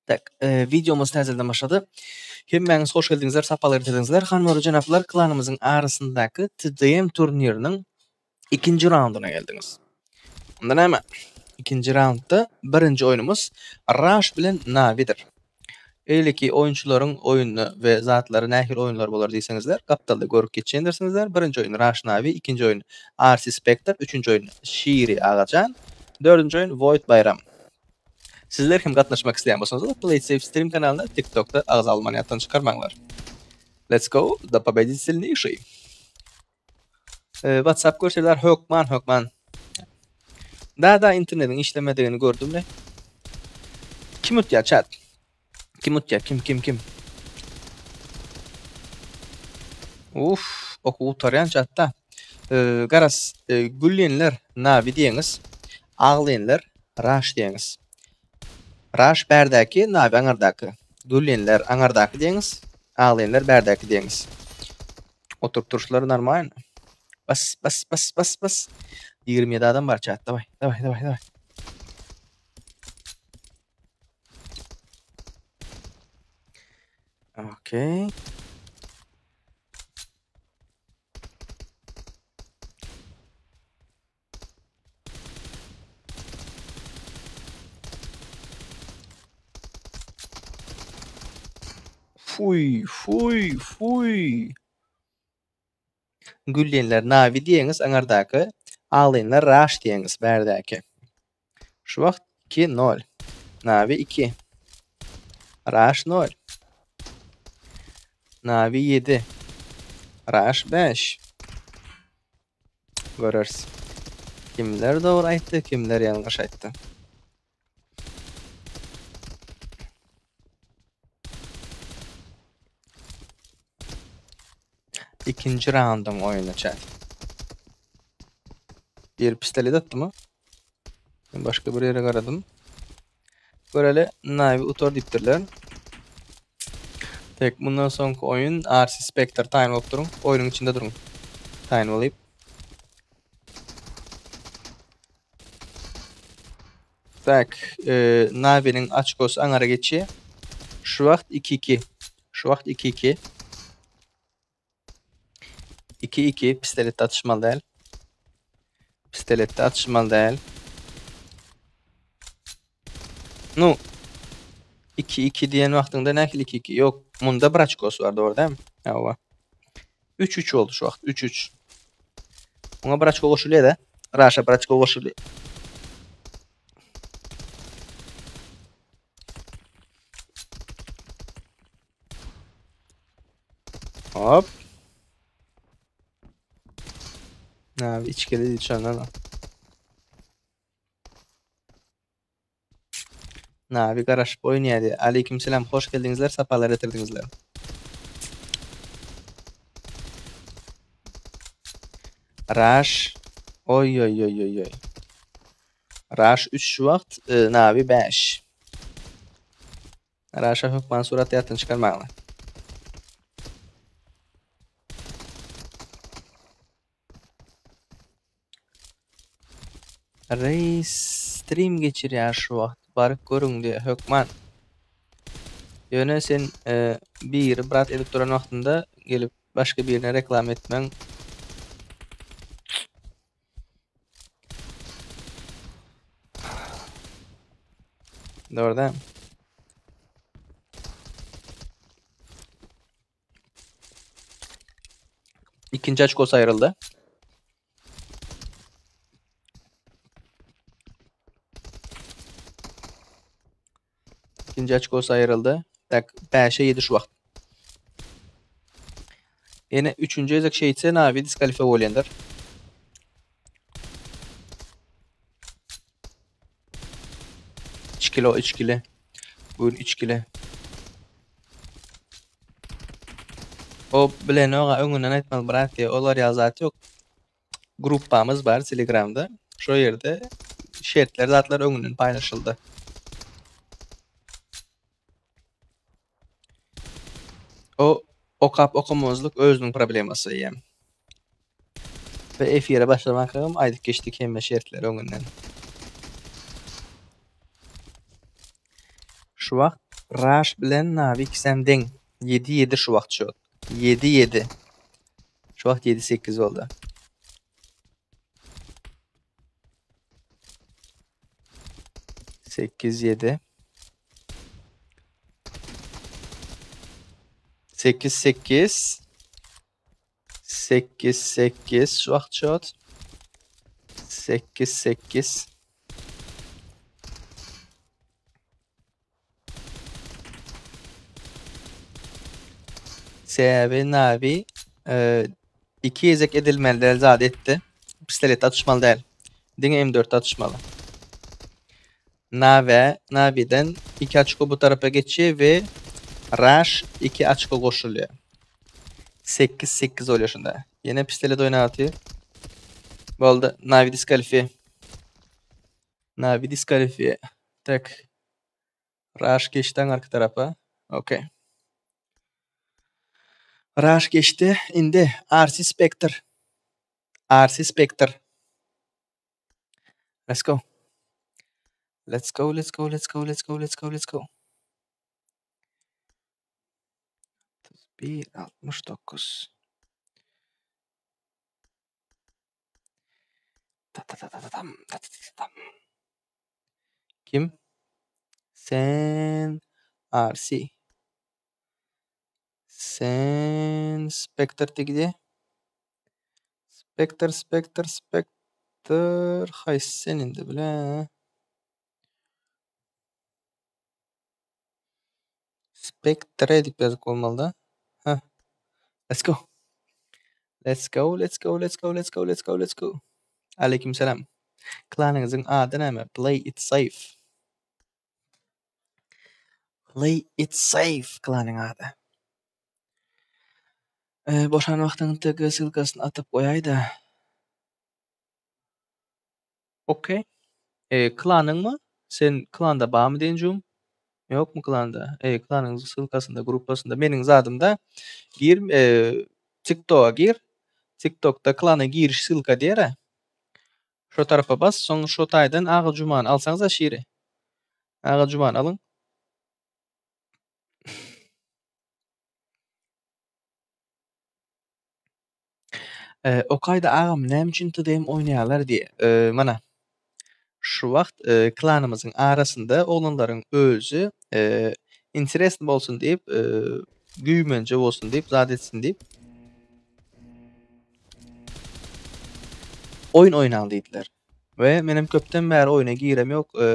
Tak, wideomyz täzeden başlady. Hemmäňiz hoş geldiňizler, sapalar getirdiňizler. Hanlar we jenaplar, klanymyzyň arasyndaky TDM turniriniň ikinji raundyna geldiňiz. Onda näme? Ikinji raundda birinji oýnumyz Rush bilen Navidir. Eýleki oýunçylaryň oýuny we zatlary nähili oýunlar bolar diýseňizler, gapdalda görüp geçendirsiňizler. Birinji oýun Rush Navi, ikinji oýun RC Spectre, üçünji oýun Şiri Agajan, dördünji oýun Void Baýram. Sizler hem gatnaşmak isleýän bolsaňyzlar Play Safe Stream kanalyna TikTokda agza bolmany ýatdan çykarmaňlar. Let's go, da pobedit silneyşiý. WhatsApp görseler hökman hökman. Da da internetiň işlemedigini gördüm le. Kim utýar chat? Kim utýar? Kim kim kim? Uf, oku gutarýan chatda. Garaz, gülýänler Navi diýeňiz, aglaýanlar Raş diýeňiz. Raş bärdäki, Navi aňardaky. Gülýänler aňardaky diýeňiz, aglaýanlar bärdäki diýeňiz. Oturyp duruşlary normalny. Bas, bas, bas, bas, bas. 27 adam bar chat. Daway, daway, daway, daway. Okey. Fuý, fuý, fuý. Gülýänler Navi diýeňiz aňardaky, aglaýanlar Raş diýeňiz bärdäki. Şu wagt 2 nol. Navi 2. Raş nol. Navi 7. Raş 5. Göreris. Kimler dogry aýtdy, kimler ýalňyş aýtdy. Ikinji raundyň oýny chat. Bir pistolet atdymy? Men başga bir ýere garadym. Göreli, Navi utar diýipdirler. Tek mundan soňky oýun RC Spectre taýyn bolup duruň. Oýnuň içinde duruň. Taýyn bolup. Tak, e, Navi'niň açkosy aňara geçýär. Şu wagt 2-2. Şu wagt 2-2. 2-2 pistoletde atyşmaly däl. Pistoletde atyşmaly däl. Nu 2-2 diýen wagtyňda nähili 2-2? Ýok, munda bir açkosy bar, dogry dälmi? Hawa. 3-3 boldy şu wagt, 3-3. Muňa bir açko goşulýar-da. Raşa bir açko goşulýar. Hop. Abi içkili şondan. Nabi garaşyp oýnaýardy. Aleyküm selam, hoş geldiňizler, sapalar getirdiňizler. Raş. Oý oý oý oý oý. Raş 3 şu wagt, e, Nabi 5. Raşa hökman surat ýatdan çykarmagyny. Reis stream geçirýär şu wagt. Baryp görüň diýýär hökman. Ýöne sen e, biri brat edip duran wagtynda gelip başga birine reklama etmeň Dogry däl. Ikinji açkosy aýryldy. Ikinji açkosy aýryldy. Tak, 5-e 7 şu wagt. Ýene üçünji gezek şeýtse Navi diskalifiýa bolýandyr. Içkili o içkili. Bugün içkili. O bilenoga öňünden aýtmaly brat diýe olar ýaly zat ýok. Gruppamyz bar Telegramda. Şo ýerde şertler zatlar öňünden paýlaşyldy. O okap okamazlyk özüniň problemasy eýýäm. We efire başlamakam aýdyp geçdik hemme şertleri öňünden. Şu wagt. Rush bilen Navi ikisem deň. 7-7 şu wagt şu. 7-7. Şu wagt 7-8 boldy. 8-7. 8-8. 8-8 şu wagt şot. 8-8. Sebäbi Navi e, iki gezek edilmeli däl zat etdi. Pistolet atyşmaly däl. Diňe M4 atyşmaly. Nave, Navi'den 2 açko bu tarapa geçýär we Rush 2 açko goşulýar. 8-8 bolýar şunda. Ýene pistolet oýnaty. Boldy. Navi diskalifiýe. Navi diskalifiýe. Tek. Rush geçdi arka tarapa. Okey. Rush geçdi. Indi RC Spectre. RC Spectre. Let's go. Let's go, let's go, let's go, let's go, let's go, let's go. 31 69. Ta ta ta ta ta tam, ta ta ta ta tam. Kim? Sen RC. Sen Spectre gidýär. Spectre, Spectre, Spectre. Haýsy sen indi bile? Spectre diýip ýazyp bolmaly da. Heh. Let's go. Let's go, let's go, let's go, let's go, let's go, let's go. Aleyküm selam. Klanyňyzyň ady näme? Play it safe. Play it safe klanyň ady. Ee, boşan wagtyň TG ssylkasyny atyp goýaý-da. Okey. E, klanyňmy? Sen klanda barmy Denjum? Ýokmy klanda? E, klanyň ssylkasynda, gruppasynda meniň zadymda gir, e, TikToka gir. TikTokda klana giriş ssylka diýer. Şo tarapa bas, soň şo taýdan Aga Jumany alsaňyz şiri. Aga Jumany alyň. E, okaýda agam näme üçin TDM oýnaýarlar diýe. E, mana şu wagt e, klanymyzyň arasynda oglanlaryň özi e, interesli bolsun diýip, e, güýmenje bolsun diýip, zat etsin diýip oýun oýnaly diýdiler. We menem köpden bäri oýuna girem ýok. E,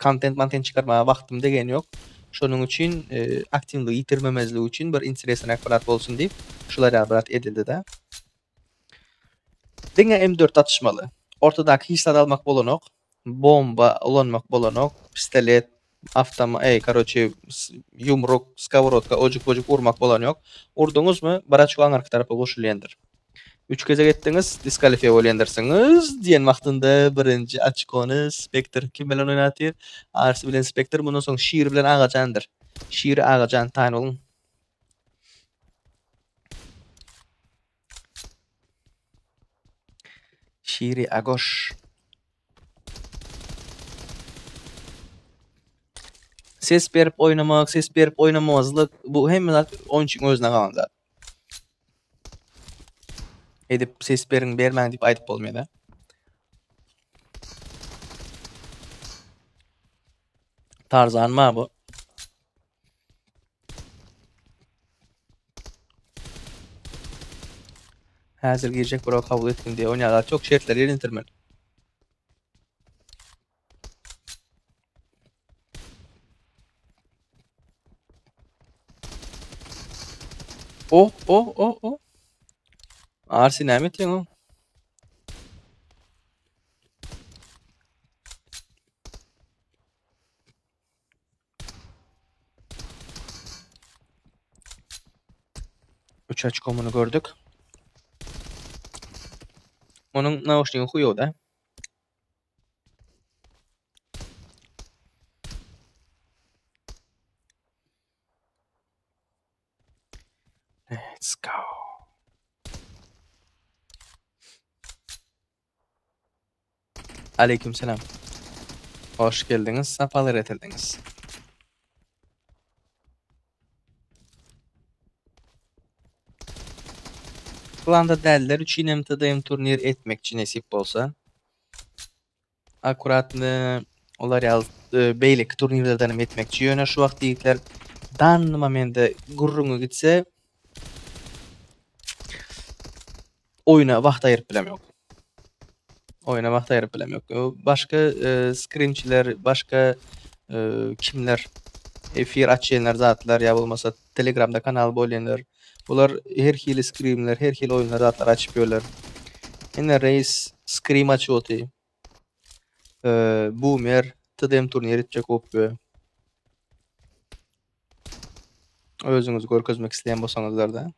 kontent montent çykarmaga wagtym degen ýok. Şonuň üçin e, aktiwligi ýitirmemezlik üçin bir interesli apparat bolsun diýip şular ýaly bir zat edildi-de. Diňe M4 atyşmaly. Ortadaky hiç zat almak bolanok. Bomba ulanmak bolanok. Pistolet, avtoma, ey, karoçe, ýumruk, skoworodka, ojuk-bojuk urmak bolan ýok. Urduňyzmy, bir açko aňyrky tarapa goşulýandyr. 3 gezek etdiňiz, diskalifiýe bolýandyrsyňyz diýen wagtynda birinji açkony Spectre kim bilen oýnatyr? RC bilen Spectre, mundan soň Şir bilen Agajandyr. Şiri Agajan taýyn boluň. Şiri Agoş. Ses berip oýnamak, ses berip oýnamazlyk bu hemme zat oýunçyň özüne galan zat. Edip ses beriň bermäň diýip aýdyp bolmaýar da. Tarzan ma bu? Häzir girjek bro kabul etgin diýe oýnaýarlar. Çok şertleri ýerine ýetirmeli. Oh oh oh oh. Arsi näme etýäň o? Üç açkomunu gördük. Onun nauşniği huýow da. Let's go. Aleyküm selam. Hoş geldiňiz, sapalar getirdiňiz. Klanda däller üçin hem TDM turnir etmekçi nesip bolsa. Akkuratny olar ýaly beýleki turnirlerden hem etmekçi. Ýöne şu wagt ýigitler danny momende gürrüňi gitse oýuna wagt aýyryp bilemok. Oýuna wagt aýyryp bilemok. Başga skrimçiler, başga kimler efir açýanlar zatlar ýa bolmasa Telegramda kanal bolýanlar bular her hili skrimler, her hili oýunlar zatlar açyp ýörler. Ine reis skrim açyp otyr. Boomer TDM turnir etjek bolup ýör. Özüňizi görkezmek isleýän bolsaňyzlar-da.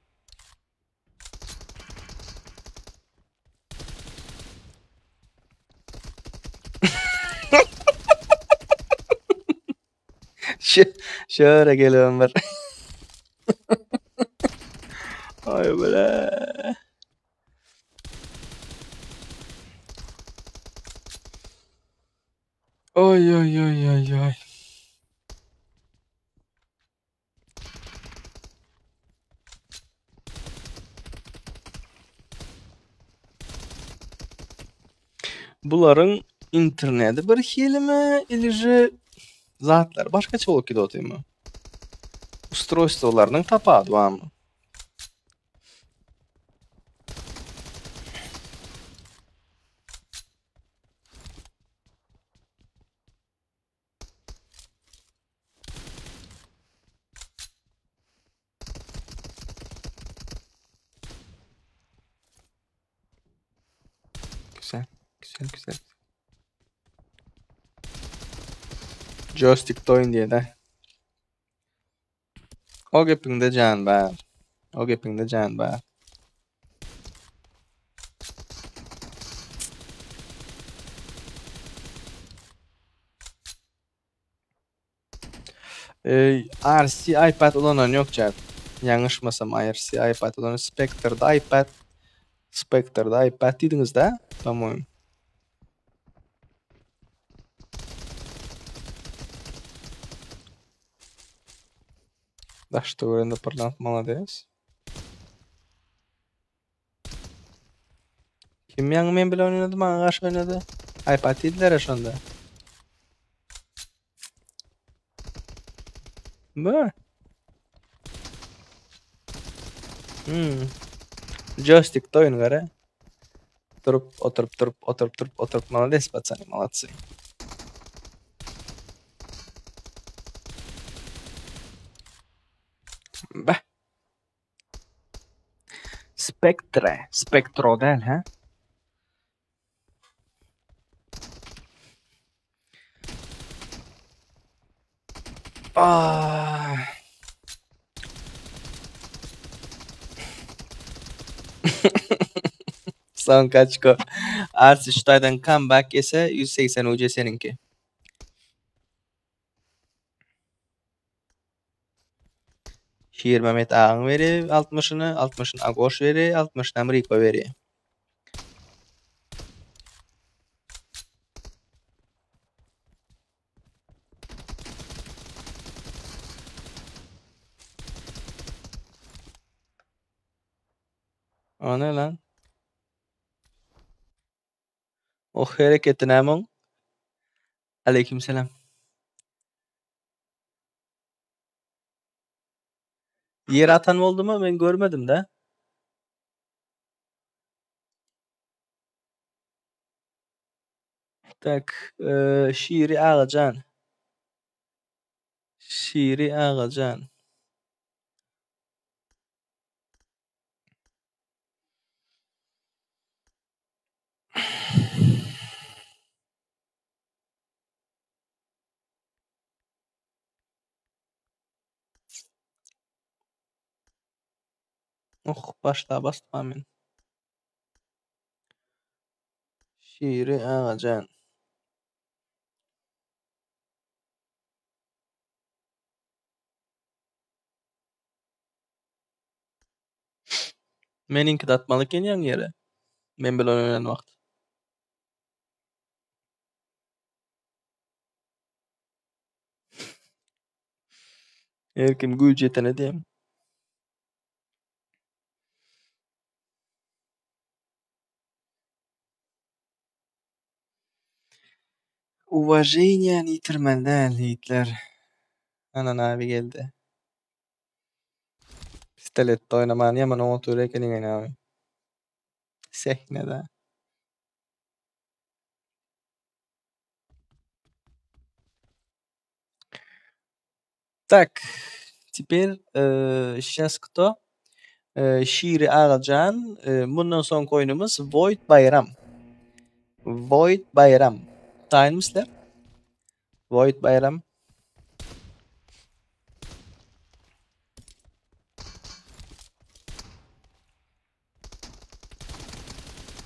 Şöyle geliyorum bir. Ay böyle. Oy oy oy oy oy. Bularyň interneti bir hilimi ilije zatlar başgaça bolup gidip otyrmy? Ustroýstwolarynyň tapawudy barmy? Güzel, güzel, güzel. Joystick oýun diýdi. O gepiňde jan bar. O gepiňde jan bar. RC iPad ulanan ýok chat. Ýalňyşmasam RC iPad ulanan Spectre'da iPad Spectre'da iPad diýdiňiz-dä, po-moýemu. Daşda görende pyrlanyp malades. Kim ýaňy men bilen oýnady, maňa garşy oýnady? iPad diýdiler şonda. Bu. Hmm. Joystick oýun gara. Durup, oturup, durup, oturup, durup, oturup. Молодец, пацаны, молодцы. Bah. Spectre. Spektro däl, hä? Ah. Soňky oçko. Arsi şu taýdan comeback ese 180 UC seniňki. Şirmemet agaň beri 60-yny, 60-yny Agoş beri, 60-ynam Riko beri. O ne lan? O hereketi näme oň? Aleykümselam. Ýer atan boldumy? Men görmedim de. Tak, Şiri agajan. Şiri agajan. Oh, başla basma men. Şiri agajan. Meniňki datmaly eken ýaňy ýere. Men bilen oýnan wagt. Her kim güýji ýetene diýen. Uwaženiýäni ýitirmeli däl ýigitler. Ana Nabi geldi. Pistoletde oýnamany ýaman oňat görýär ekeniň Nabi. Sehnede. Tak, teper şas kto? Şiri agajan, mundan soňky oýnumyz Void Baýram. Void Baýram. Taýynmy sizler? Void Baýram.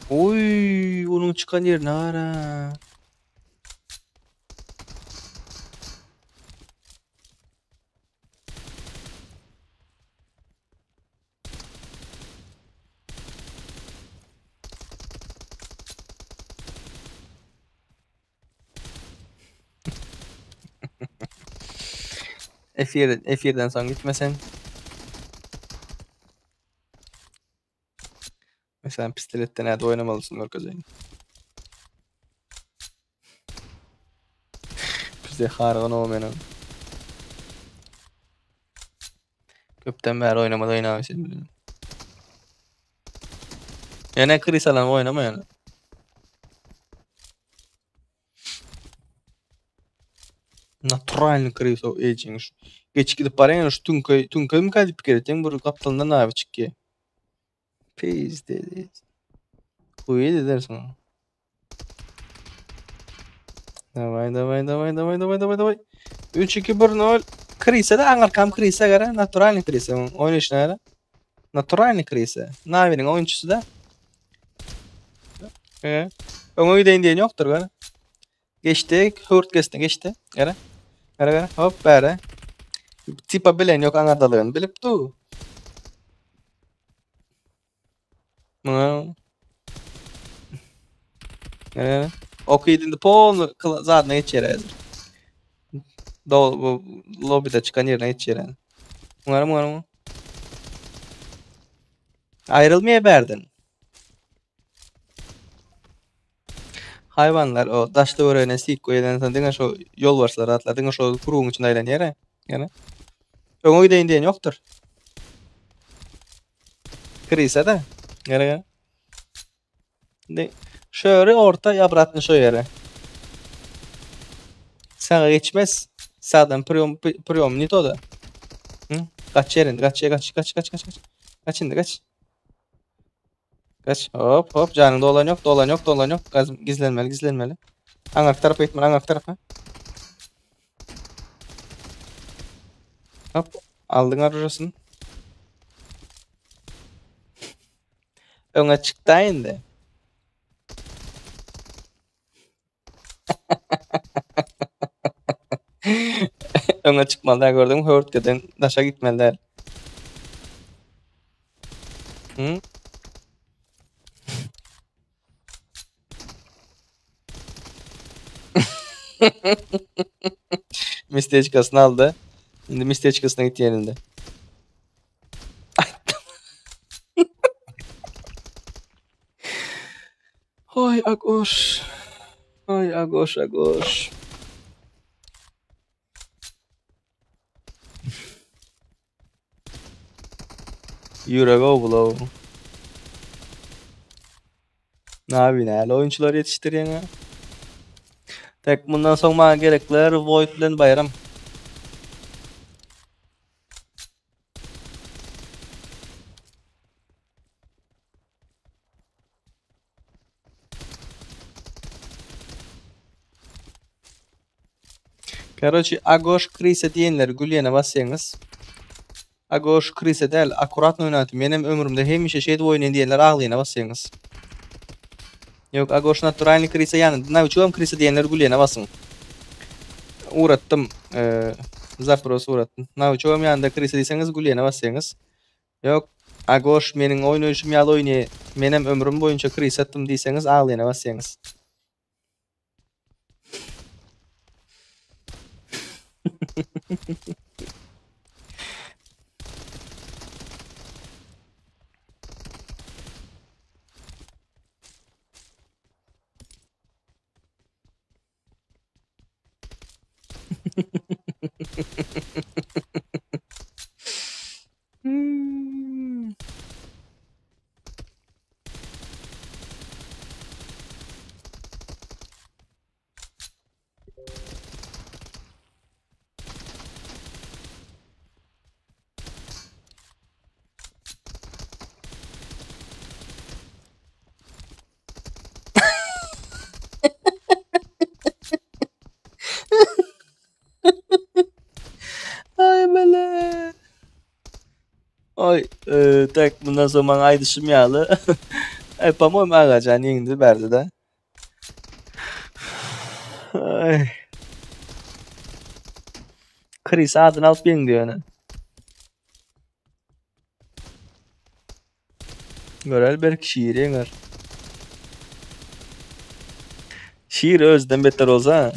Oý, onuň çykan ýerine gara. Efir, efirden soň gitmesen. Mesela pistoletde nädip oýnamalysyny görkezeýin. Bizde hargan o meniň. Köpden bäri oýnamaly oýnawy sen bilen. Ýene krisalan oýnama ýene. Naturalny kriso ejiň. Geç gidip barýan şu tüňke tüňkemi diýip pikir etýän bir gapdalyndan nawy çykýar. Pizdez. Huýy edersiň. Daway daway daway daway daway daway daway. 3 2 1 0. Krisa da aňarkam krisa gara, naturalny krisa. Oýnaşyna gara. Naturalny krisa. Navi'niň oýunçysy da. Ee, öňe gideýin diýen ýokdur gara. Geçdi, höwürtgesine geçdi. Gara. Gara gara. Hop bäre. Tipa bilen ýok aňardalygyny bilip du. Muňa Gara. Ok indi polny zadyna geçýär häzir. Do bu lobbyda çykan ýerine geçýär. Muňa muňa muňa. Aýrylmaýar bärden. Haýwanlar o daş töweregine sik goýandan soň diňe şo ýolbarslar zatlar diňe şo krugyň içinde aýlanýar. Ýöne öňe gideýin diýen ýokdur. Krisa da. Gara gara. Indi şöyle orta ya obratno şo ýere. Saga geçmez. Sağdan priom priom ne to da. Hı? Kaç ýer indi kaç kaç kaç kaç kaç kaç. Kaç indi kaç. Kaç. Hop hop janyň dolan ýok dolan ýok dolan ýok. Gaz gizlenmeli gizlenmeli. Aňarky tarapa gitmeli aňarky tarapa. Hop aldyň arujasyn. Öňe çykda indi. Öňe çykmaly däl gördüňmi höwürtgeden daşa gitmeli däl. Hı? Mistečkasyny aldy. Indi mistečkasyna gitýän indi. Oý Agoş. Oý Agoş Agoş. Ýürek obulaw. Nabi näle oýunçylar ýetişdirýäň-ä? Tek mundan soň maňa gerekler Void bilen Baýram. Karoçi Agoş Krise diýenleri gülýene basýaňyz. Agoş Krise däl, akkuratno oýnatdy. Menem ömrümde hemişe şeýdip oýnaýyn diýenler aglyna basýaňyz. Ýok, Agoş naturalny Krise ýany Nawiçugam Krise diýenler gülýene basyň. Ugratdym. Eee, zapros ugratdym. Nawiçugam ýanynda Krise diýseňiz gülýene basýaňyz. Ýok, Agoş meniň oýnaýşym ýaly oýnaý, menem ömrüm boýunça Krise atdym diýseňiz aglyna basýaňyz. Hmm. Ay bele. Oý, tak mundan soň maňa aýdyşym ýaly, Aý, po-moýmu Agajan ýeňdi bärde-de. Aý. Kris adyny alyp ýeňdi ýöne. Görel belki şir ýeňer. Şir özünden beter bolsa.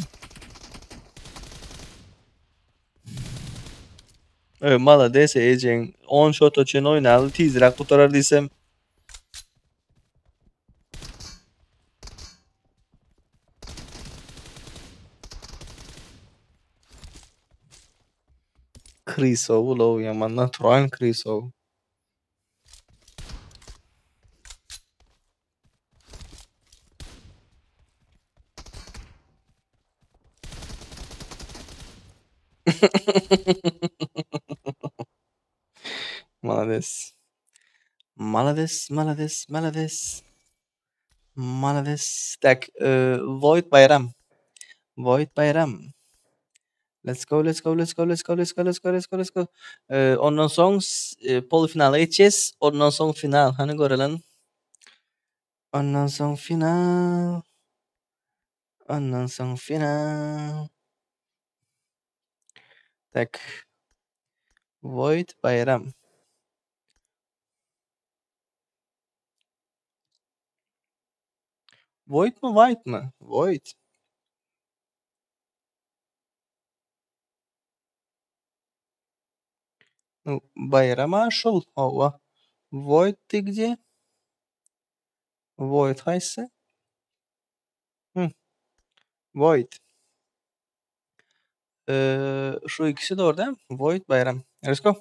Öý malades ejeň 10 şota çen oýnaly tizräk gutarar diýsem. Krisow ulow ýaman natural krisow. Malades. Malades, malades, malades. Malades. Tak, Void Bayram. Void Bayram. Let's go, let's go, let's go, let's go, let's go, let's go, let's go, let's go. Ondan soň polufinala geçeceğiz. Ondan soň final. Hany görelen. Ondan soň final. Ondan soň final. Tak. Void Bayram. Void mu White mı? Void. Ну, Baýrama şul. Hawa. Void ты где? Void haýsy? Hı. Void. Şu ikisi dogry däl? Void Baýram. Let's go.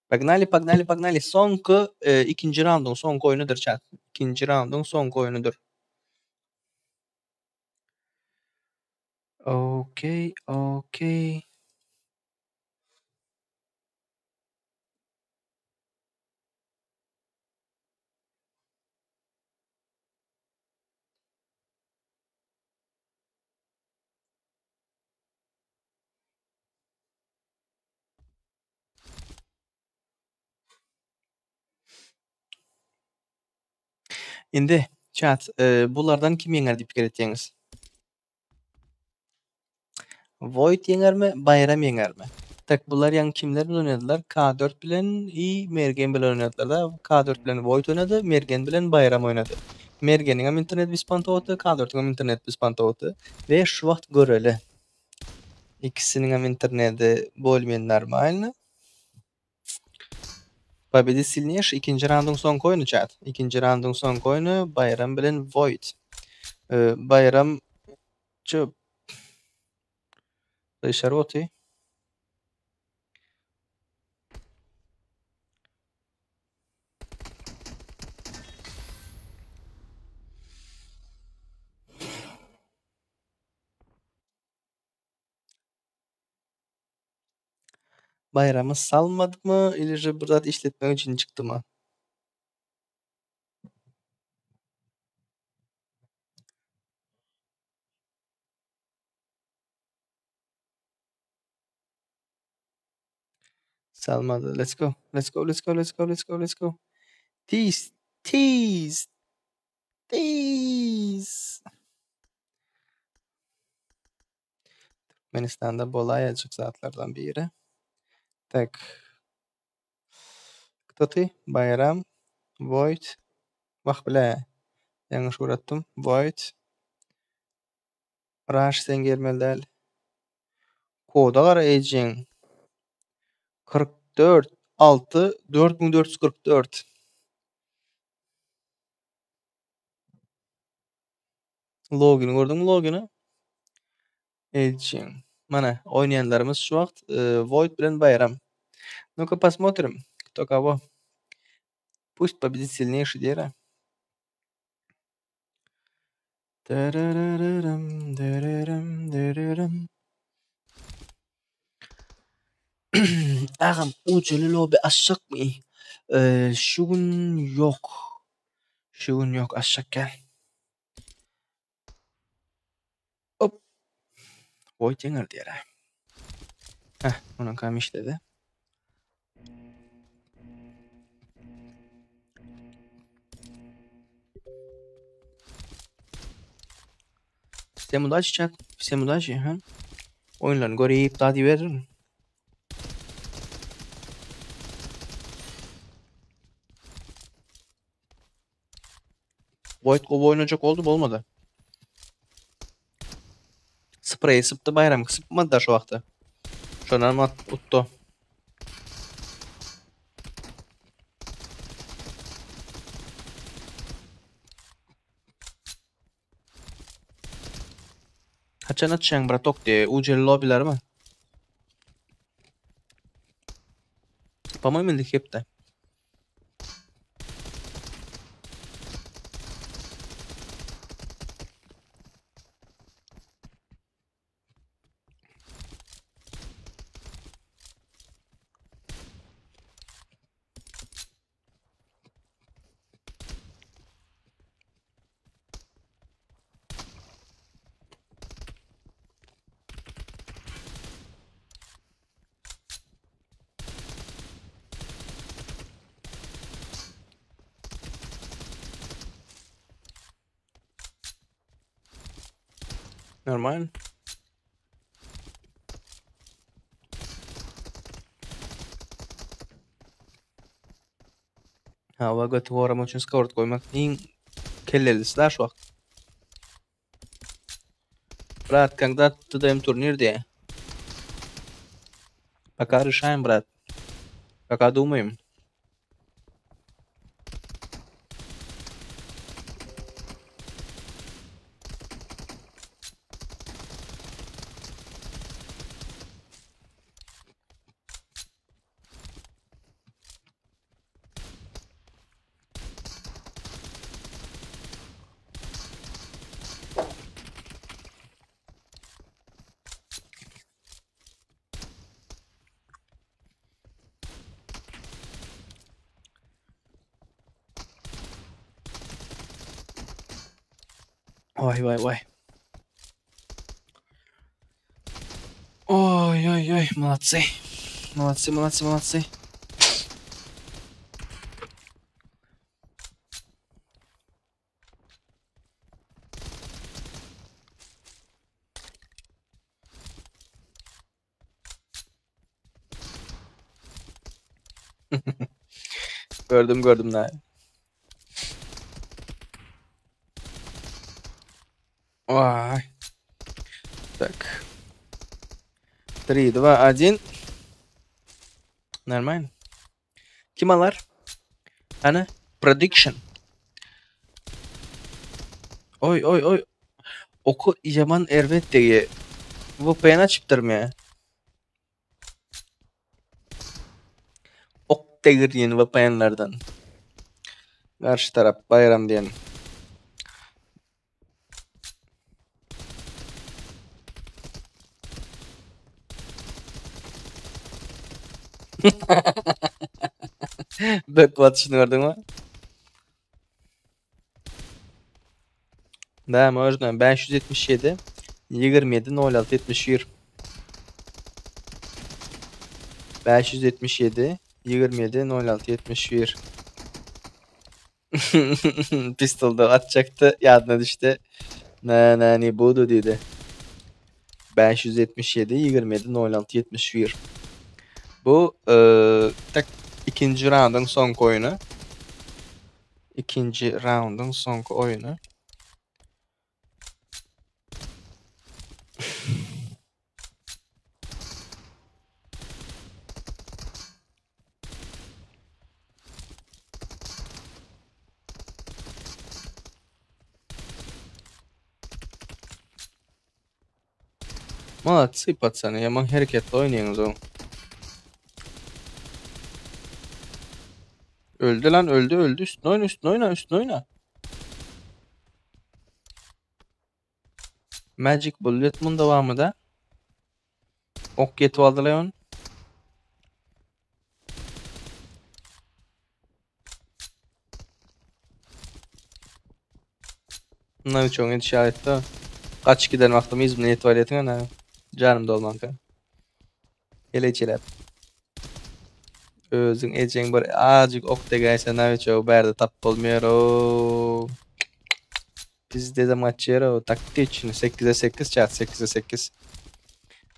Погнали, погнали, погнали. Soňky ikinji raundyň soňky oýnudyr chat. Ikinji raundyň soňky oýnudyr. Okey, okey. Indi chat, bulardan kim ýeňer diýip pikir etýäňiz? Void ýeňermi, Baýram ýeňermi? Tak bular ýaňy kimler bilen oýnadylar? K4 bilen i Mergen bilen oýnadylar da. K4 bilen Void oýnady, Mergen bilen Baýram oýnady. Mergeniň hem internet bespontowy, K4-iň hem internet bespontowy we şu wagt göreli. Ikisiniň hem interneti bolее нормально. Победит сильнейший. Ikinji raundyň soňky oýny chat. Ikinji raundyň soňky oýny Baýram bilen Void. Baýram çöp. Gyşaryp oty. Baýramy salmadymy ili же bir zat işletmek üçin çykdymy? Salmady. Let's go. Let's go. Let's go. Let's go. Let's go. Let's go. Tiz, tiz. Tiz. Türkmenistanda bolaýajak zatlardan biri. Tak. Кто ты? Bayram. Void. Wah bile. Ýalňyş uğratdym. Void. Rush sen gelmeli däl. Koda gara ejeň. 44 6 4444. Logini gördüňmi logini? Ejeň. Mana oýnaýanlarymyz şu wagt Void bilen Baýram. Nu-ka posmotrим, кто кого. Пусть победит сильнейший diýer-ä. Derererem, dererem, dererem. Agam ujeli lobby açjakmy? Şu gün ýok. Şu gün ýok açjak gel. Hop. Void ýeňer diýer-ä. Heh, onuňkam işledi. Всем удачи, chat. Всем удачи, ha. Oýunlaryny görüp da diýiberin. Void gowy oýnajak boldy, bolmady. Spreýi sypdy Baýram, sypmady da şu wagty. Şondan utdy. Haçan açýaň bratok diýe, UCL lobbylarmy? По-моему, indiki hepde. Normal. Hawa göti goramak üçin skowrod goýmak iň kellelisi-dä şu wagt. Brat, когда TDM turnir diýýä. Пока решаем, брат. Пока думаем. Waý waý waý. Oý oý oý, молодцы. Молодцы, молодцы, молодцы. Gördüm gördüm näme. Waý. Tak. 3 2 1. Normalno. Kim alar? Hany? Prediction. Oý oý oý. Oky ýaman erbet degi. VPN açypdyrmy? Ok degirýän VPN-lerden. Garşy tarap Baýram diýen. Böküp atyşyny gördüňmi? Da, можно. 577 27 06 71. 577 27 06 71. Pistolda atjakdy, ýadyna düşdi. Na na ne budu diýdi. 577 27 06 71. Bu tak ikinji raundyň soňky oýny. Ikinji raundyň soňky oýny. Молодцы, пацаны, ýaman hereketli oýnaýaňyz o. Öldü lan öldü öldü üstüne oyna üstüne oyna üstüne oyna. Magic Bullet mun dowamyda. Ok ýetip aldy Leon. Naviçoň edişi aýtdy. Gaçyp giden wagtym yzymdan ýetip alýatyň ana. Janym dolmanka. Heleýçeläp. Özüň ejeň bir azjyk ok degäýse Nawiçogy bärde tapyp bolmaýar-ow. Pizdedem gaçýar-ow. Taktiçny. Sekize sekiz çat, sekize sekiz.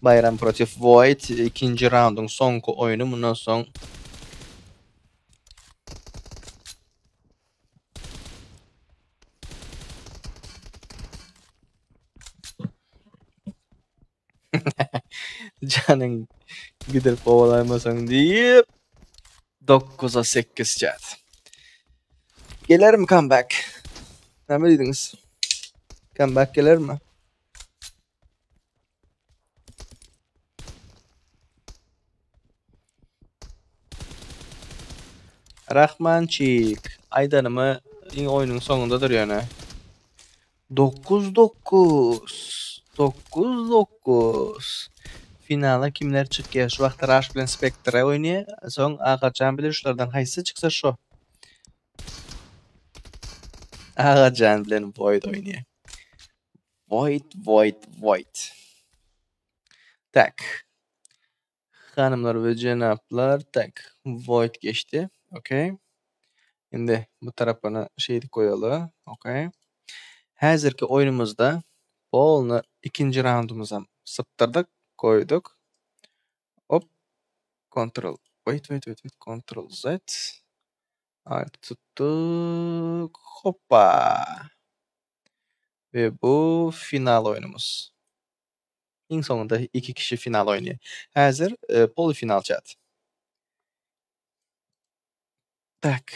Baýram protiv Void ikinji raundyň soňky oýny mundan soň Janyň gidirip kowalaýmasaň diýip 9-a 8 chat. Gelermi comeback? Näme diýdiňiz? Comeback gelermi? Rahmançik, aýdanymy iň oýnuň soňundadyr ýöne. 9 9 9 9 Finala kimler çykýar? Şu wagtda Rush bilen Spectre oýnaýar. Soň Agajan bilen şulardan haýsy çyksa şo. Agajan bilen Void oýnaýar. Void, Void, Void. Tak. Hanymlar we jenaplar, tak. Void geçdi. Okey. Indi bu tarapyny şeýdip goýaly. Okey. Häzirki oýnumyzda polny ikinji raundymyzam sypdyrdyk, goýduk. Hop. Ctrl. Wait, wait, wait, wait. Ctrl Z. Alt tutduk. Hoppa. We bu final oýnumyz. Iň soňunda iki kişi final oýnaýar. Häzir e, polufinal chat. Tak.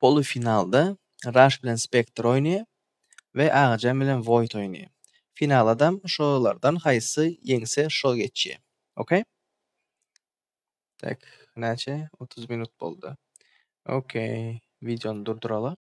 Polufinalda Rush bilen Spectre oýnaýar we Agajan bilen Void oýnaýar. Finaladam şolardan haýsy ýeňse şo geçýär. Okey? Tak, näçe? 30 minut boldy. Okey, videony durduraly.